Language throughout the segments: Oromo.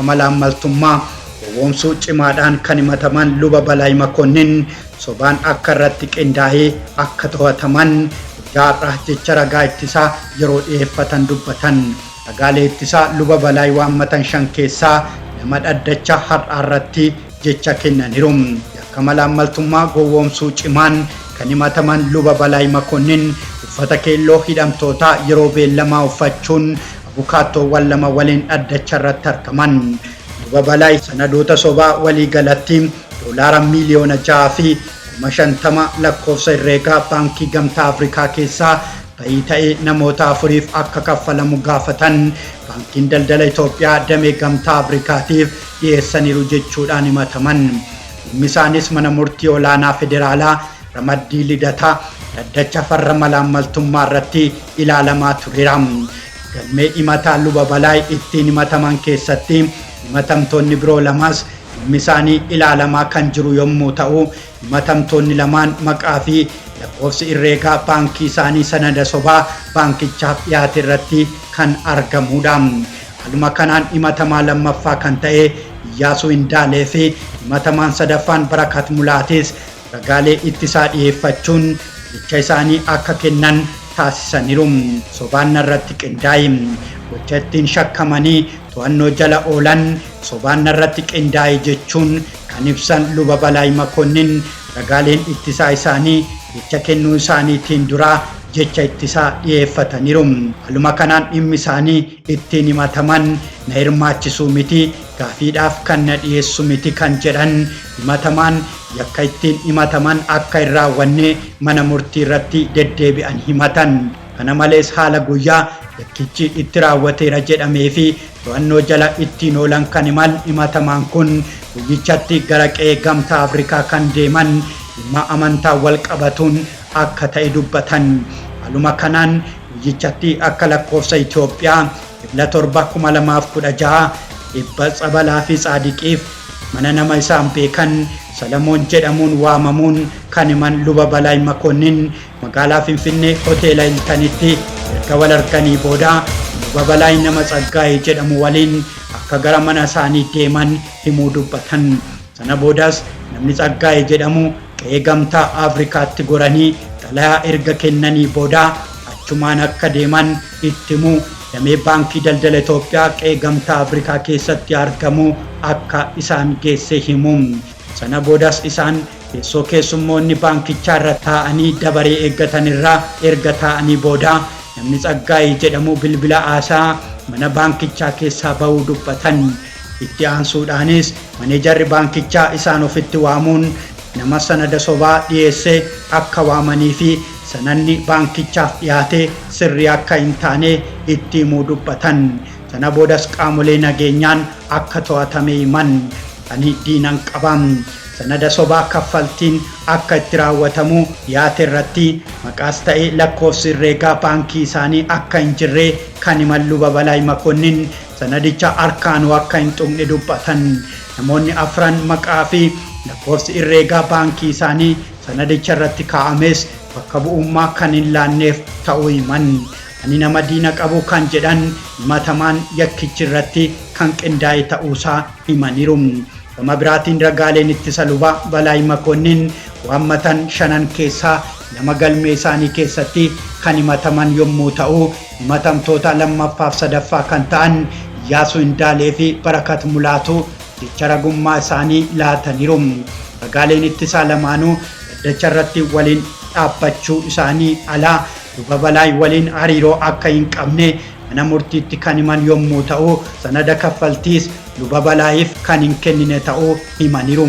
Yakka malaammaltummaa gowwoomsuu cimaadhaan kan himataman Luba Balaay Makonnin sobaan akka irratti qindaa'ee akka to'ataman guyyaa har'aa jecha ragaa ittisaa yeroo dhiyeeffatan dubbatan. Ragaalee ittisaa Luba Balaay waammatan 5 keessaa 2 dhaddacha har'aa irratti jecha kennaniiru. Yakka malaammaltummaa gowwoomsuu cimaan kan himataman Luba Balaay Makonnin uffata keelloo hidhamtootaa yeroo beellamaa uffachuun abukaattoowwan 2 waliin dhaddacha irratti argaman. Luba Balaay sanadoota sobaa waliigalatti doolaara miiliyoona 6 fi 50,000 lakkoofsa herreegaa Baankii Gamtaa Afrikaa keessaa ba'ii ta'e namoota 4f akka kaffalamu gaafatan Baankiin Daldala Itoophiyaa damee Gamtaa Afrikaatiif dhiyeessaniiru jechuudhaan himataman. Dhimmi isaanis mana murtii olaanaa federaalaa ramaddii Lidataa dhaddacha farra malaammaltummaa irratti ilaalamaa tureera. Galmee himataa Luba Balaay ittiin himataman keessatti himatamtoonni biroo lamas dhimmi isaanii ilaalamaa kan jiru yommuu ta'u, himatamtoonni lamaan maqaa fi lakkoofsi herreegaa baankii isaanii sanada sobaa baankichaaf dhiyaate irratti kan argamuudha. Haaluma kanaan himatamaa lammaffaa kan ta'e Iyyaasuu Indaalee fi himatamaan sadaffaan Barakat Mulaatis ragaalee ittisaa dhiyeeffachuun jecha isaanii akka kennan taasisaniiru. Sobaan narratti qindaa'e. Gocha ittiin shakkamanii to'annoo jala oolan sobaan narratti qindaa'e jechuun kan ibsan Luba Balaay Makonnin ragaaleen ittisaa isaanii jecha kennuu isaaniitiin dura jecha ittisaa dhiyeeffataniiru. Haaluma kanaan dhimmi isaanii ittiin himataman na hirmaachisuu miti, gaafiidhaaf kan na dhiyeessu miti kan jedhan himatamaan yakka ittiin himataman akka hin raawwanne mana murtii irratti deddeebi'an himatan. Kana malees haala guyyaa yakkichi itti raawwateera jedhamee fi to'annoo jala ittiin oolan kan himan himatamaan kun guyyichatti gara qe'ee Gamtaa Afrikaa kan deeman dhimma amantaan wal qabatuun akka ta'e dubbatan. Haaluma kanaan guyyichatti akka lakkoofsa Itoophiyaa Ebla 7, 2016 eebba Tsabalaa fi Tsaadiqiif mana nama isaan beekan Salamoon jedhamuun waamamuun kan himan Luba Balaay Makonnin magaalaa Finfinnee Hoteela Hiltanitti erga wal arganii booda Luba Balaay nama Tsaggaayee jedhamu waliin akka gara mana isaanii deeman himuu dubbatan. Sana boodas namni Tsaggaayee jedhamu qe'ee Gamtaa Afrikaatti goranii xalayaa erga kennanii booda achumaan akka deeman itti himuu damee Baankii Daldala Itoophiyaa qe'ee Gamtaa Afrikaa keessatti argamu akka isaan geesse himu. Sana boodas isaan teessoo keessummoonni baankichaa irra taa'anii dabaree eeggatan irra erga taa'anii booda namni Tsaggaayee jedhamu bilbila haasaa mana baankichaa keessaa bahuu dubbatan. Itti aansuudhaanis maneejarri baankichaa isaan ofitti waamuun nama sanada sobaa dhiyeesse akka waamanii fi sanadni baankichaaf dhiyaate sirrii akka hin taane itti himuu dubbatan. Sana boodas qaamolee nageenyaan akka to'atame himan. Ani diinan qaba. Sanada sobaa kaffaltiin akka itti raawwatamu dhiyaate irratti maqaas ta'e lakkoofsi herreegaa baankii isaanii akka hin jirre kan himan Luba Balaay Makonnin sanadicha harkaanuu akka hin tuqne dubbatan. Namoonni afran maqaa fi lakkoofsi herreegaa baankii isaanii sanadicha irratti kaa'ames bakka bu'ummaa kan hin laanneef ta'uu himan. Ani nama diina qabu kan jedhan himatamaan yakkichi irratti kan qindaa'e ta'uusaa himaniiru. Gama biraatiin ragaaleen ittisa Luba Balaay Makonnin waammatan shanan keessaa 2 galmee isaanii keessatti kan himataman yommuu ta'u, himatamtoota lammaffaaf sadaffaa kan ta'an Iyyaasuu Indaalee fi Barakat Mulaatuu jecha ragummaa isaanii laataniiru. Ragaaleen ittisaa lamaanuu dhaddacha irratti waliin dhaabbachuu isaanii ala Luba Balaay waliin hariiroo akka hin qabne mana murtiitti kan himan yommuu ta'u, sanada kaffaltiis Luba Balaayiif kan hin kennine ta'uu himaniiru.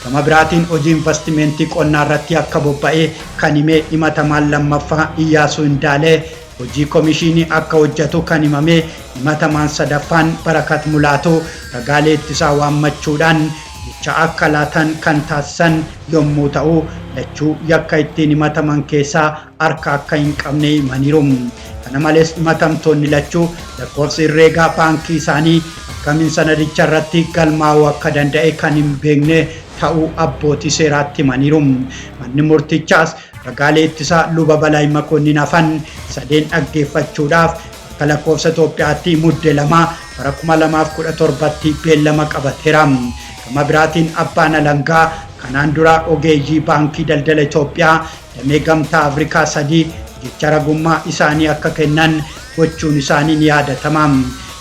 Gama biraatiin hojii invastimeentii qonnaa irratti akka bobba'e kan hime himatamaan lammaffaa Iyyaasuu Indaalee hojii komishiinii akka hojjatu kan himame himatamaan sadaffaan Barakat Mulaatuu ragaalee ittisaa waammachuudhaan jecha akka laatan kan taasisan yommuu ta'u, lachuu yakka ittiin himataman keessaa harka akka hin qabne himaniiru. Kana malees himatamtoonni lachuu lakkoofsi herreegaa baankii isaanii akkamiin sanadicha irratti galmaa'uu akka danda'e kan hin beekne ta'uu abbootii seeraatti himaniiru. Manni murtichaas ragaalee ittisaa Luba Balaay Makonnin hafan sadeen dhaggeeffachuudhaaf Akka lakkoofsa Itoophiyaatti Mudde 2 bara 2017tti beellama qabateera. Gama biraatiin abbaan alangaa kanaan dura ogeeyyii Baankii Daldala Itoophiyaa damee Gamtaa Afrikaa 3 jecha ragummaa isaanii akka kennan gochuun isaanii ni yaadatama.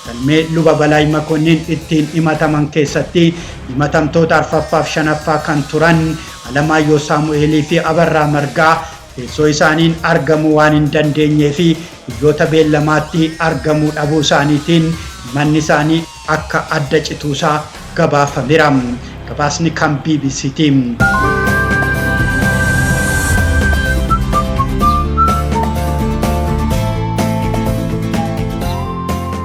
Galmee Luba Balaay Makonnin ittiin himataman keessatti himatamtoota arfaffaaf shanaffaa kan turan Alamaayyoo Saamu'eelii fi Abarraa Margaa teessoo isaaniin argamuu waan hin dandeenyee fi guyyoota beellamaatti argamuu dhabuu isaaniitiin himanni isaanii akka adda cituusaa gabaafameera. Gabaasni kan BBCti.